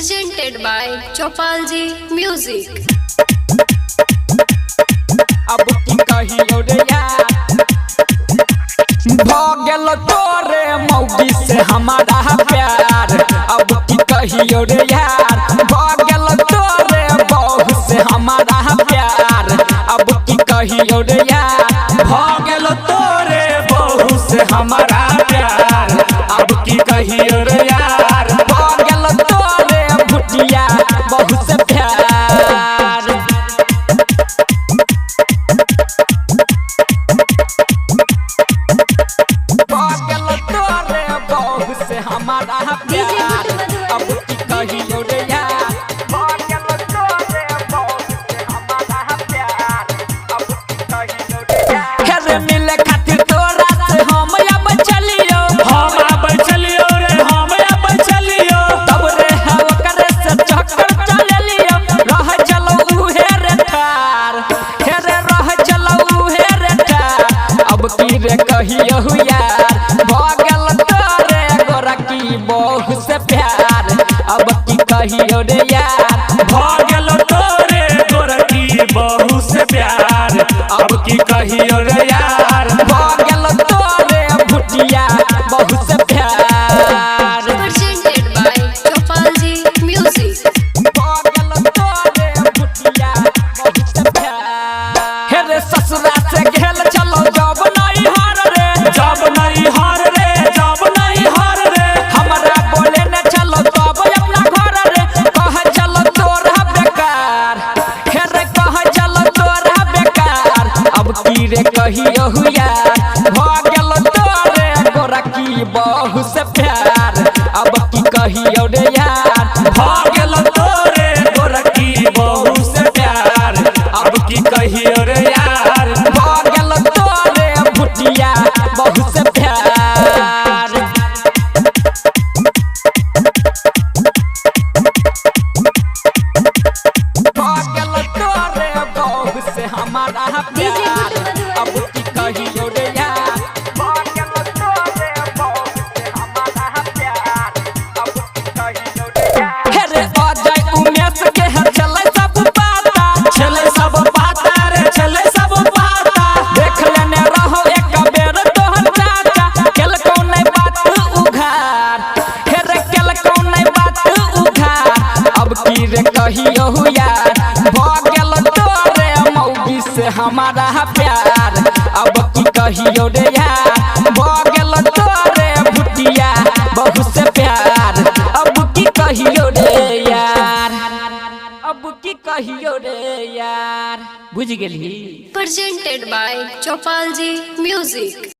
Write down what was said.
Presented by Chopalji Music. अब की कहियो रे यार भ गेल तोरे मौगी से हमारा प्यार। अब की कहियो रे यार भ गेल तोरे बहू से हमारा प्यार। अब की कहियो रे यार भ गेल तोरे बहू से हमारा प्यार। अब की कहियो रे यार भ गेल तोरे भुटिया बहू से प्यार। भ गेल तोरे बहू से हमारा प्यार। अब की कहियो रे यार भ गेल तोरे बहू से हमारा प्यार। अब की कहियो रे यार हे रे मिले खातिर तोरा से हम अब चलियो। हम आबै चलियो रे हम आबै चलियो। तब रे हव करे से चक्कर चललियो। रह चलो उहे रे ठार हे रे रह चलो उहे रे ठार। अब की रे कहियो यार भ गेल तोरे गोरा की बहू से प्यार। अब की कहियो रे यार भ गेल तोरे गोरकी बहू से प्यार। अब की कहियो रे यार भ गेल तोरे भुटिया बहू से प्यार। Presented by Chopalji Music. भ गेल तोरे भुटिया बहू से प्यार। हे रे ससुरा से घेल चलो जब नहीं हार रे। जब नहीं हार रे जब नहीं हार रे। हमरा बोले न चलो तब अपना घर रे। कह चलो तोरा बेकार हे रे कह चलो तोरा बेकार। अब की रे कहियो यार भ गेल तोरे गोरा की बहू से प्यार। अब की कहियो रे यार भ गेल तोरे गोरकी बहू से प्यार। अब की कहियो रे यार भ गेल तोरे भुटिया बहू से प्यार। भ गेल तोरे बहू से हमारा प्यार। अब की कहियो रे यार भ गेल तोरे बहू से हमारा प्यार। अब की कहियो रे यार हे रे अजय उमेश के है चलै सब पाता। चले सब पाता रे चले सब पाता। देख लेने रहो एक बेर तोहर चाचा। केल कौन बात उघार हे रे केल कौन बात उघार। अब की रे कहियो यार भ गेल तोरे मौगी से हमारा प्यार। अब की कहियो रे यार भ गेल तोरे भुटिया बहू से प्यार। अब की कहियो रे यार अब की कहियो रे यार बुझ गेलही। Presented by Chopalji Music.